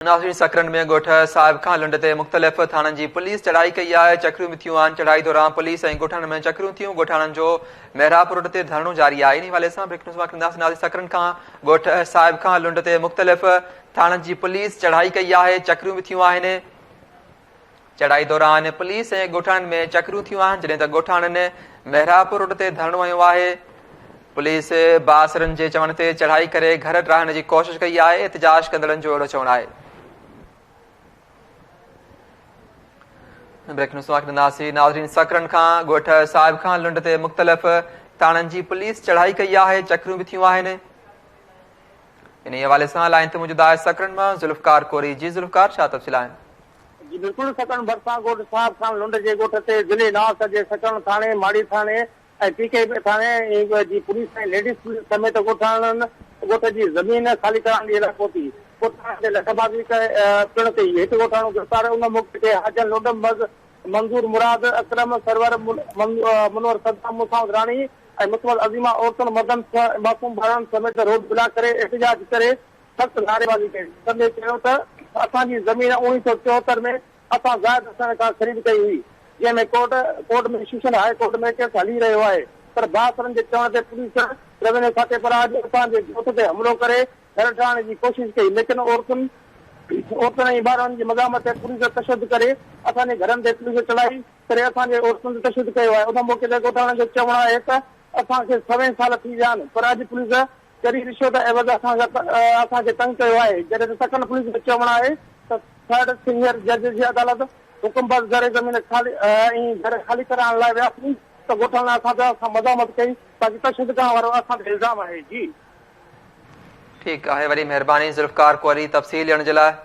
ناظرين سڪرنڊ ۾ ڳوٺ صاحب خان لنڊ تي مختلف ٿاڻن جي پوليس چڙهائي ڪئي آهي چڪريون به ٿيون آهن چڙهائي دوران پوليس ۽ ڳوٺاڻن ۾ چڪريون ٿيون ڳوٺاڻن جو محراب روڊ تي ڌرڻو جاري آهي انهي حوالي سان بريڪنگ نيوز مان ڪنداسين ناظرين سڪرنڊ کان ڳوٺ صاحب خان لنڊ تي مختلف ٿاڻن جي پوليس چڙهائي ڪئي آهي چڪريون به ٿيون آهن چڙهائي دوران پوليس ۽ ڳوٺاڻن ۾ چڪريون ٿيون آهن جڏهن ته ڳوٺاڻن محرابپور روڊ تي ڌرڻو هنيو آهي پوليس بااثرن جي چوڻ تي چڙهائي ڪري گهر ڊاهڻ جي ڪوشش ڪئي آهي احتجاج ڪندڙن جو اهڙو چوڻ آهي. بريڪ نيوز اوهان کي ڏينداسين ناظرين سڪرن کان ڳوٺ صاحب خان لنڊ تي مختلف ٿاڻن جي پوليس چڙهائي ڪئي آهي چڪريون به ٿيون آهن انهي حوالي سان لائين تي موجود آهي سڪرن مان ذوالفقار ڪوري جي ذوالفقار ڇا تفصيل آهن. جي بلڪل سڪرنڊ ڀرسان ڳوٺ صاحب خان لنڊ جي ڳوٺ تي ضلعي ناس جي سڪرنڊ ٿاڻي، ماڙي ٿاڻي ۽ پي ڪي بي ٿاڻي جي پوليس ۽ ليڊيز پوليس سميت ڳوٺاڻن ڳوٺ جي زمين خالي ڪرائڻ جي لاء پهتي ڳوٺاڻن تي لٺبازي پڻ ڪئي هڪ ڳوٺاڻو گرفتار ان موقعي تي حاجن لنڊ منظور مراد اڪرم سرور منور صدام مساوند راڻي ۽ مثبت عظيمه عورتن مردن معصوم ٻارڙن سميت روڊ بلاڪ ڪري احتجاج ڪري سخت نعريبازي ڪئي. ڪندي چيو ته اسان جي زمين اوڻيهه سئو چوهتر ۾ اسان زاهد حسين کان خريد ڪئي هئي جنهن ۾ court court ۾ session high court ۾ case هلي رهيو آهي پر بااثرن جي چوڻ تي پوليس روينيو کاتي پاران اڄ اسان جي ڳوٺ تي حملو ڪري گهر ڊاهڻ جي ڪوشش ڪئي ليڪن عورتن عورتن ۽ ٻارڙن جي مزاحمت تي پوليس تشدد ڪري اسان جي گهرن تي پوليس چڙهائي ڪري اسان جي عورتن تي تشدد ڪيو آهي ان موقعي تي ڳوٺاڻن جو چوڻ آهي ته اسان کي سوين سال ٿي ويا آهن پر اڄ پوليس ڳري رشوت عيوض اسان اسان کي تنگ ڪيو آهي جڏهن ته سکن پوليس جو چوڻ آهي ته ٿرڊ سينيئر جج جي عدالت حڪم بعد زرعي زمين خالي ۽ گهر خالي ڪرائڻ لاء وياسين ته ڳوٺاڻن اسان تي اسان مزاحمت ڪئي باقي تشدد ڪرڻ وارو اسان تي الزام آهي جي. ٺيڪ آهي وڏي مهرباني ذوالفقار ڪوري تفصيل ڏيڻ جي لاء.